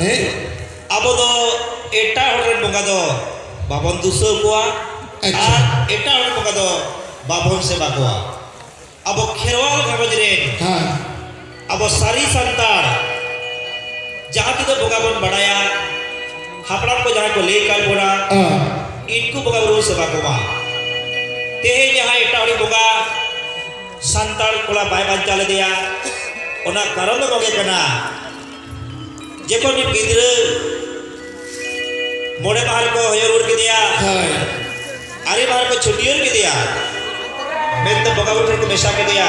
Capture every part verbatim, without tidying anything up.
ᱦᱮᱸ᱾ ᱟᱵᱚ ᱫᱚ ᱮᱴᱟᱜ ᱦᱚᱲ ᱨᱮᱱ ᱵᱚᱸᱜᱟ ᱫᱚ ᱵᱟᱵᱚᱱ ᱫᱩᱥᱟᱹᱣ ᱠᱚᱣᱟ᱾ ᱟᱪᱪᱷᱟ᱾ ᱟᱨ ᱮᱴᱟᱜ ᱦᱚᱲ ᱨᱮᱱ ᱵᱚᱸᱜᱟ ᱫᱚ ᱵᱟᱵᱚᱱ ᱥᱮᱵᱟ ᱠᱚᱣᱟ᱾ ᱟᱵᱚ ᱠᱷᱮᱨᱣᱟᱞ ᱜᱷᱟᱨᱚᱸᱡᱽ ᱨᱮᱱ, ᱦᱮᱸ᱾ ᱟᱵᱚ ᱥᱟᱹᱨᱤ ᱥᱟᱱᱛᱟᱲ ᱡᱟᱦᱟᱸ ᱛᱤᱱᱟᱹᱜ ᱵᱚᱸᱜᱟ ᱵᱚᱱ ᱵᱟᱲᱟᱭᱟ, ᱦᱟᱯᱲᱟᱢ ᱠᱚ ᱡᱟᱦᱟᱸᱭ ᱠᱚ ᱞᱟᱹᱭ ᱟᱠᱟᱫ ᱵᱚᱱᱟ, ᱦᱮᱸ᱾ ᱤᱱᱠᱩ ᱵᱚᱸᱜᱟ ᱵᱩᱨᱩ ᱵᱚᱱ ᱥᱮᱵᱟ ᱠᱚᱢᱟ᱾ ᱛᱮᱦᱮᱧ ᱡᱟᱦᱟᱸᱭ ᱮᱴᱟᱜ ᱦᱚᱲᱤᱡ ᱵᱚᱸᱜᱟ ᱥᱟᱱᱛᱟᱲ ᱠᱚᱲᱟ ᱵᱟᱭ ᱵᱟᱧᱪᱟᱣ ᱞᱮᱫᱮᱭᱟ, ᱚᱱᱟ ᱠᱟᱨᱚᱱ ᱫᱚ ᱱᱚᱰᱮ ᱠᱟᱱᱟ, ᱡᱚᱠᱷᱚᱱ ᱢᱤᱫ ᱜᱤᱫᱽᱨᱟᱹ ᱢᱚᱬᱮ ᱢᱟᱦᱟ ᱨᱮᱠᱚ ᱦᱚᱭᱚ ᱨᱩᱣᱟᱹᱲ ᱠᱮᱫᱮᱭᱟ, ᱦᱳᱭ᱾ ᱟᱨᱮ ᱢᱟᱦᱟ ᱨᱮᱠᱚ ᱪᱷᱟᱹᱴᱭᱟᱹᱨ ᱠᱮᱫᱮᱭᱟ, ᱢᱮᱱᱛᱮ ᱵᱚᱸᱜᱟ ᱵᱩᱨᱩ ᱴᱷᱮᱱ ᱠᱚ ᱢᱮᱥᱟ ᱠᱮᱫᱮᱭᱟ᱾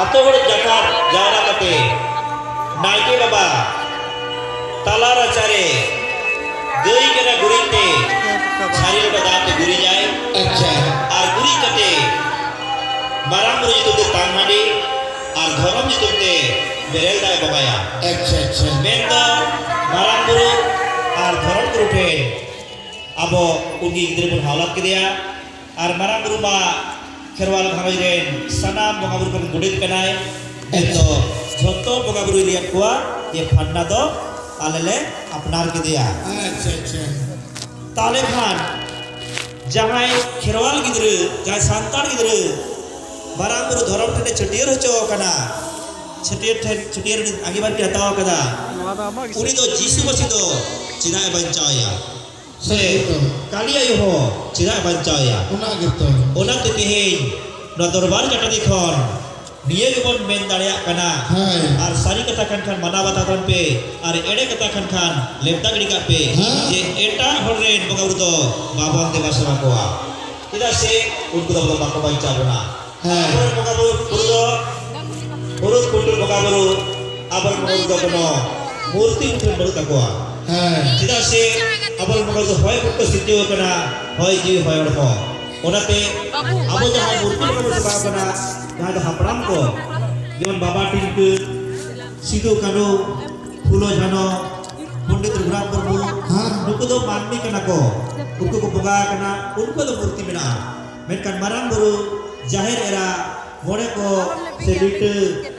ᱟᱛᱳ ᱦᱚᱲ ᱡᱟᱠᱟᱛ ᱡᱟᱣᱨᱟ ᱠᱟᱛᱮ ᱱᱟᱭᱠᱮ ᱵᱟᱵᱟ ᱛᱟᱞᱟ ᱨᱟᱪᱟᱨᱮ ᱜᱟᱹᱭ ᱠᱟᱰᱟ ᱜᱩᱨᱤᱡ ᱛᱮ ᱛᱷᱟᱹᱨᱤ ᱞᱚᱴᱟ ᱫᱟᱜ ᱛᱮ ᱜᱩᱨᱤᱡᱟᱭ᱾ ᱟᱪᱪᱷᱟ᱾ ᱟᱨ ᱜᱩᱨᱤᱡ ᱠᱟᱛᱮ ᱢᱟᱨᱟᱝ ᱵᱩᱨᱩ ᱧᱩᱛᱩᱢ ᱛᱮ ᱛᱟᱝ ᱦᱟᱺᱰᱤ ᱟᱨ ᱫᱷᱚᱨᱚᱢ ᱧᱩᱛᱩᱢ ᱛᱮ ᱵᱮᱨᱮᱞ ᱫᱟᱜ ᱮ ᱵᱚᱸᱜᱟᱭᱟ᱾ ᱟᱪᱪᱷᱟ, ᱟᱪᱪᱷᱟ᱾ ᱢᱮᱱᱫᱚ ᱢᱟᱨᱟᱝ ᱵᱩᱨᱩ ᱟᱨ ᱫᱷᱚᱨᱚᱢ ᱜᱩᱨᱩ ᱴᱷᱮᱱ ᱟᱵᱚ ᱩᱱᱤ ᱜᱤᱫᱽᱨᱟᱹ ᱵᱚᱱ ᱦᱟᱣᱞᱟᱛ ᱠᱮᱫᱮᱭᱟ᱾ ᱟᱨ ᱢᱟᱨᱟᱝ ᱵᱩᱨᱩ ᱢᱟ ᱠᱷᱮᱨᱣᱟᱞ ᱜᱷᱟᱨᱚᱸᱡᱽ ᱨᱮᱱ ᱥᱟᱱᱟᱢ ᱵᱚᱸᱜᱟ ᱵᱩᱨᱩ ᱠᱚᱨᱮᱱ ᱜᱚᱰᱮᱛ ᱠᱟᱱᱟᱭ᱾ ᱢᱮᱱᱫᱚ ᱡᱷᱚᱛᱚ ᱵᱚᱸᱜᱟ ᱵᱩᱨᱩᱭ ᱞᱟᱹᱭᱟᱫ ᱠᱚᱣᱟ ᱡᱮ ᱯᱷᱟᱨᱱᱟ ᱫᱚ ᱟᱞᱮ ᱞᱮ ᱟᱯᱱᱟᱨ ᱠᱮᱫᱮᱭᱟ᱾ ᱟᱪᱪᱷᱟ, ᱟᱪᱪᱷᱟ᱾ ᱛᱟᱦᱞᱮ ᱠᱷᱟᱱ ᱡᱟᱦᱟᱸᱭ ᱠᱷᱮᱨᱣᱟᱞ ᱜᱤᱫᱽᱨᱟᱹ, ᱡᱟᱦᱟᱸᱭ ᱥᱟᱱᱛᱟᱲ ᱜᱤᱫᱽᱨᱟᱹ ᱢᱟᱨᱟᱝ ᱵᱩᱨᱩ ᱫᱷᱚᱨᱚᱢ ᱴᱷᱮᱱᱮ ᱪᱷᱟᱹᱴᱭᱟᱹᱨ ᱦᱚᱪᱚ ᱟᱠᱟᱱᱟ, ᱪᱷᱟᱹᱴᱭᱟᱹᱨ ᱴᱷᱮᱱ, ᱪᱷᱟᱹᱴᱭᱟᱹᱨ ᱨᱤᱱᱤᱡ ᱟᱸᱜᱤᱵᱷᱟᱨ ᱠᱤᱱ ᱦᱟᱛᱟᱣ ᱟᱠᱟᱫᱟ, ᱱᱚᱣᱟ ᱫᱚ ᱟᱢᱟᱜ ᱜᱮᱥᱮ? ᱩᱱᱤ ᱫᱚ ᱡᱤᱥᱩ ᱢᱟᱹᱥᱤ ᱫᱚ ᱪᱮᱫᱟᱜ ᱮ ᱵᱟᱧᱪᱟᱣ ᱮᱭᱟ? ᱥᱮ ᱦᱮᱸ ᱛᱚ᱾ ᱠᱟᱹᱞᱤ ᱟᱭᱳ ᱦᱚᱸ ᱪᱮᱫᱟᱜ ᱮ ᱵᱟᱧᱪᱟᱣ ᱮᱭᱟ? ᱚᱱᱟ ᱜᱮᱛᱚ᱾ ᱚᱱᱟᱛᱮ ᱛᱮᱦᱮᱧ ᱱᱚᱣᱟ ᱫᱚᱨᱵᱟᱨ ᱪᱟᱹᱴᱟᱹᱱᱤ ᱠᱷᱚᱱ ᱱᱤᱭᱟᱹ ᱜᱮᱵᱚᱱ ᱢᱮᱱ ᱫᱟᱲᱮᱭᱟᱜ ᱠᱟᱱᱟ᱾ ᱦᱮᱸ᱾ ᱟᱨ ᱥᱟᱹᱨᱤ ᱠᱟᱛᱷᱟ ᱠᱟᱱ ᱠᱷᱟᱱ ᱢᱟᱱᱟᱣ ᱵᱟᱛᱟᱣ ᱛᱟᱵᱚᱱ ᱯᱮ, ᱟᱨ ᱮᱲᱮ ᱠᱟᱛᱷᱟ ᱠᱟᱱ ᱠᱷᱟᱱ ᱞᱮᱵᱫᱟ ᱜᱤᱰᱤ ᱠᱟᱜ ᱯᱮ᱾ ᱦᱮᱸ᱾ ᱡᱮ ᱮᱴᱟᱜ ᱦᱚᱲ ᱨᱮᱱ ᱵᱚᱸᱜᱟ ᱵᱩᱨᱩ ᱫᱚ ᱵᱟᱵᱚᱱ ᱫᱮᱵᱟ ᱥᱮᱵᱟ ᱠᱚᱣᱟ, ᱪᱮᱫᱟᱜ ᱥᱮ ᱩᱱᱠᱩ ᱫᱚ ᱵᱟᱠᱚ ᱵᱟᱧᱪᱟᱣ ᱵᱚᱱᱟ᱾ ᱦᱮᱸ᱾ ᱟᱵᱚᱨᱮᱱ ᱵᱚᱸᱜᱟ ᱵᱩᱨᱩ ᱫᱚ ᱯᱩᱨᱩᱫ ᱯᱩᱴᱩᱨ ᱵᱚᱸᱜᱟ ᱵᱩᱨᱩ, ᱟᱵᱚᱨᱮᱱ ᱵᱚᱸᱜᱟ ᱵᱩᱨᱩ ᱫᱚ ᱠᱳᱱᱳ ᱢᱩᱨᱛᱤ ᱢᱩᱴᱷᱟᱹᱱ ᱵᱟᱹᱱᱩᱜ ᱛᱟᱠᱚᱣᱟ᱾ ᱦᱮᱸ᱾ ᱪᱮᱫᱟᱜ ᱥᱮ ᱟᱵᱚᱨᱮᱱ ᱵᱚᱸᱜᱟ ᱵᱩᱨᱩ ᱫᱚ ᱦᱚᱭ ᱠᱷᱚᱱ ᱠᱚ ᱥᱤᱨᱡᱟᱹᱣ ᱟᱠᱟᱱᱟ, ᱦᱚᱭ ᱡᱤᱣᱤ ᱦᱚᱭ ᱦᱚᱲᱢᱚ᱾ ᱚᱱᱟᱛᱮ ᱟᱵᱚ ᱡᱟᱦᱟᱸᱭ ᱢᱩᱨᱛᱤ ᱵᱚᱸᱜᱟ ᱵᱩᱨᱩ ᱥᱮᱵᱟ ᱟᱠᱟᱱᱟ, ᱡᱟᱦᱟᱸᱭ ᱫᱚ ᱦᱟᱯᱲᱟᱢ ᱠᱚ, ᱡᱮᱢᱚᱱ ᱵᱟᱵᱟ ᱴᱤᱞᱠᱟᱹ, ᱥᱤᱫᱩ ᱠᱟᱹᱱᱦᱩ, ᱯᱷᱩᱞᱳ ᱡᱷᱟᱱᱳ, ᱯᱚᱱᱰᱤᱛ ᱨᱚᱜᱷᱩᱱᱟᱛᱷ ᱢᱩᱨᱢᱩ, ᱦᱮᱸ᱾ ᱱᱩᱠᱩ ᱫᱚ ᱢᱟᱹᱱᱢᱤ ᱠᱟᱱᱟ ᱠᱚ, ᱩᱱᱠᱩ ᱠᱚ ᱵᱚᱸᱜᱟ ᱟᱠᱟᱱᱟ, ᱩᱱᱠᱩᱣᱟᱜ ᱫᱚ ᱢᱩᱨᱛᱤ ᱢᱮᱱᱟᱜᱼᱟ᱾ ᱢᱮᱱᱠᱷᱟᱱ ᱢᱟᱨᱟᱝ ᱵᱩᱨᱩ, ᱡᱟᱦᱮᱨ ᱮᱨᱟ, ᱢᱚᱬᱮ ᱠᱚ ᱥᱮ ᱞᱤᱴᱟᱹ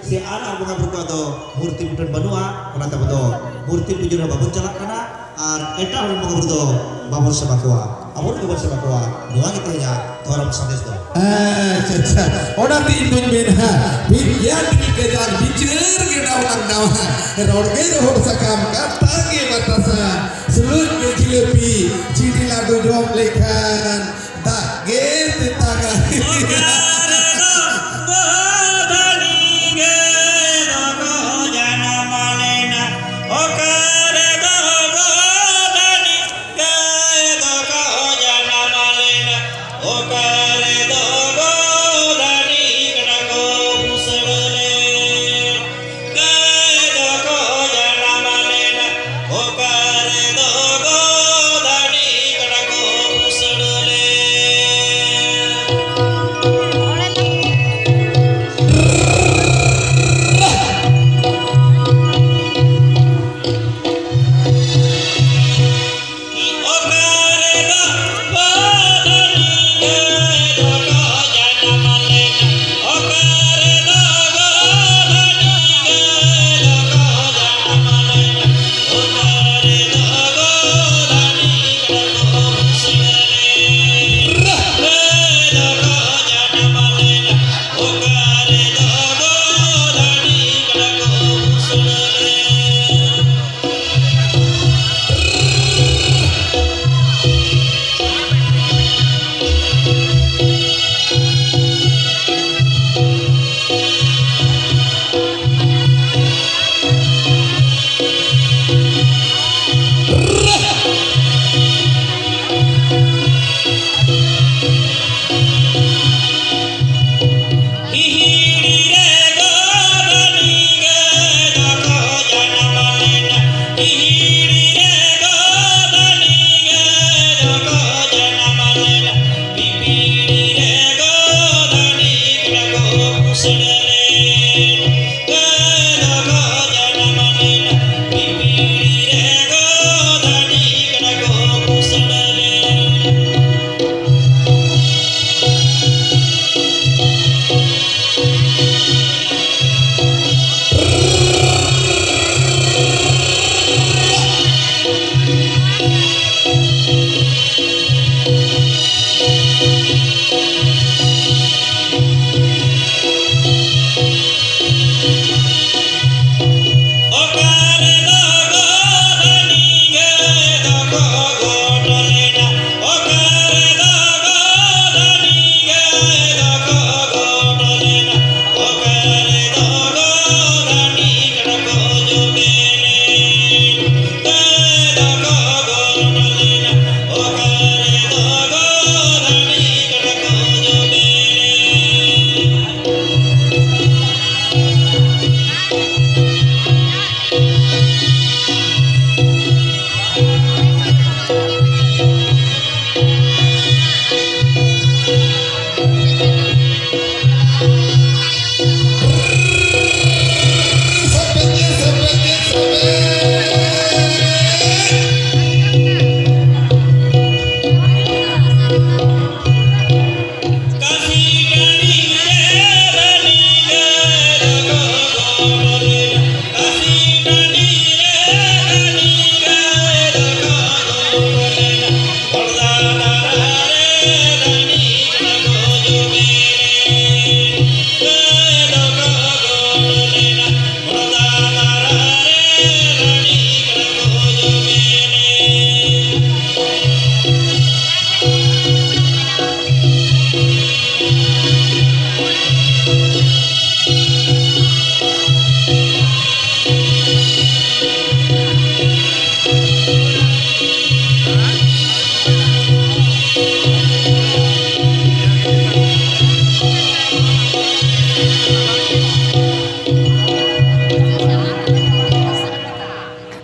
ᱥᱮ ᱟᱨ ᱟᱨ ᱵᱚᱸᱜᱟ ᱵᱩᱨᱩ ᱠᱚᱣᱟᱜ ᱫᱚ ᱢᱩᱨᱛᱤ ᱢᱩᱴᱷᱟᱹᱱ ᱵᱟᱹᱱᱩᱜᱼᱟ᱾ ᱚᱱᱟᱛᱮ ᱟᱵᱚ ᱫᱚ ᱢᱩᱨᱛᱤ ᱯᱩᱡᱟᱹ ᱨᱮᱦᱚᱸ ᱵᱟᱵᱚᱱ ᱪᱟᱞᱟᱜ ᱠᱟᱱᱟ ᱟᱨ ᱮᱴᱟᱜ ᱦᱚᱲ ᱵᱚᱸᱜᱟ ᱵᱩᱨᱩ ᱫᱚ ᱵᱟᱵᱚᱱ ᱥᱮᱵᱟ ᱠᱚᱣᱟ, ᱟᱵᱚ ᱜᱮᱵᱚᱱ ᱥᱮᱵᱟ ᱠᱚᱣᱟ᱾ ᱱᱚᱣᱟ ᱜᱮ ᱛᱮᱦᱮᱧᱟᱜ ᱫᱷᱚᱨᱚᱢ ᱥᱟᱸᱫᱮᱥ ᱫᱚ᱾ ᱟᱪᱪᱷᱟ, ᱟᱪᱪᱷᱟ᱾ ᱚᱱᱟᱛᱮ ᱤᱧ ᱫᱩᱧ ᱢᱮᱱᱟ, ᱵᱤᱜᱽᱜᱟᱱ ᱴᱷᱤᱠ ᱠᱟᱡᱟᱠ ᱵᱤᱪᱟᱹᱨ ᱜᱮ ᱰᱟᱣᱟᱝ ᱰᱟᱣᱟᱝ, ᱨᱚᱲ ᱜᱮ ᱨᱚᱲ ᱥᱟᱠᱟᱢ, ᱠᱟᱛᱷᱟ ᱜᱮ ᱵᱟᱛᱟᱥᱟ, ᱥᱩᱞᱩᱠ ᱜᱮ ᱡᱤᱞᱟᱹᱯᱤ, ᱪᱤᱱᱤ ᱞᱟᱹᱰᱩ ᱡᱚᱢ ᱞᱮᱠᱷᱟᱱ ᱫᱟᱜ ᱜᱮ ᱛᱮᱛᱟᱝᱟ᱾ ᱚᱠᱟ ᱨᱮᱫᱚ ᱜᱚᱫᱷᱟᱱᱤ ᱜᱮ ᱫᱚᱠᱚ ᱡᱟᱱᱟᱢ ᱞᱮᱱᱟ? ᱚᱠᱟ ᱨᱮᱫᱚ ᱜᱚᱫᱷᱟᱱᱤ ᱜᱮ ᱫᱚᱠᱚ ᱡᱟᱱᱟᱢ ᱞᱮᱱᱟ? ᱚᱠᱟ ᱨᱮᱫᱚ ᱜᱚᱫᱷᱟᱱᱤ ᱠᱟᱰᱟ ᱠᱚ ᱵᱩᱥᱟᱹᱲ ᱞᱮᱱ? ᱜᱟᱹᱭ ᱫᱚᱠᱚ ᱡᱟᱱᱟᱢ ᱞᱮᱱᱟ? ᱚᱠᱟ ᱨᱮᱫᱚ ᱜᱚᱫᱷᱟᱱᱤ ᱠᱟᱰᱟ ᱠᱚ ᱵᱩᱥᱟᱹᱲ ᱞᱮᱱ?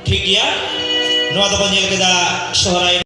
ᱴᱷᱤᱠ ᱜᱮᱭᱟ, ᱱᱚᱣᱟ ᱫᱚᱵᱚᱱ ᱧᱮᱞ ᱠᱮᱫᱟ ᱥᱚᱦᱨᱟᱭ᱾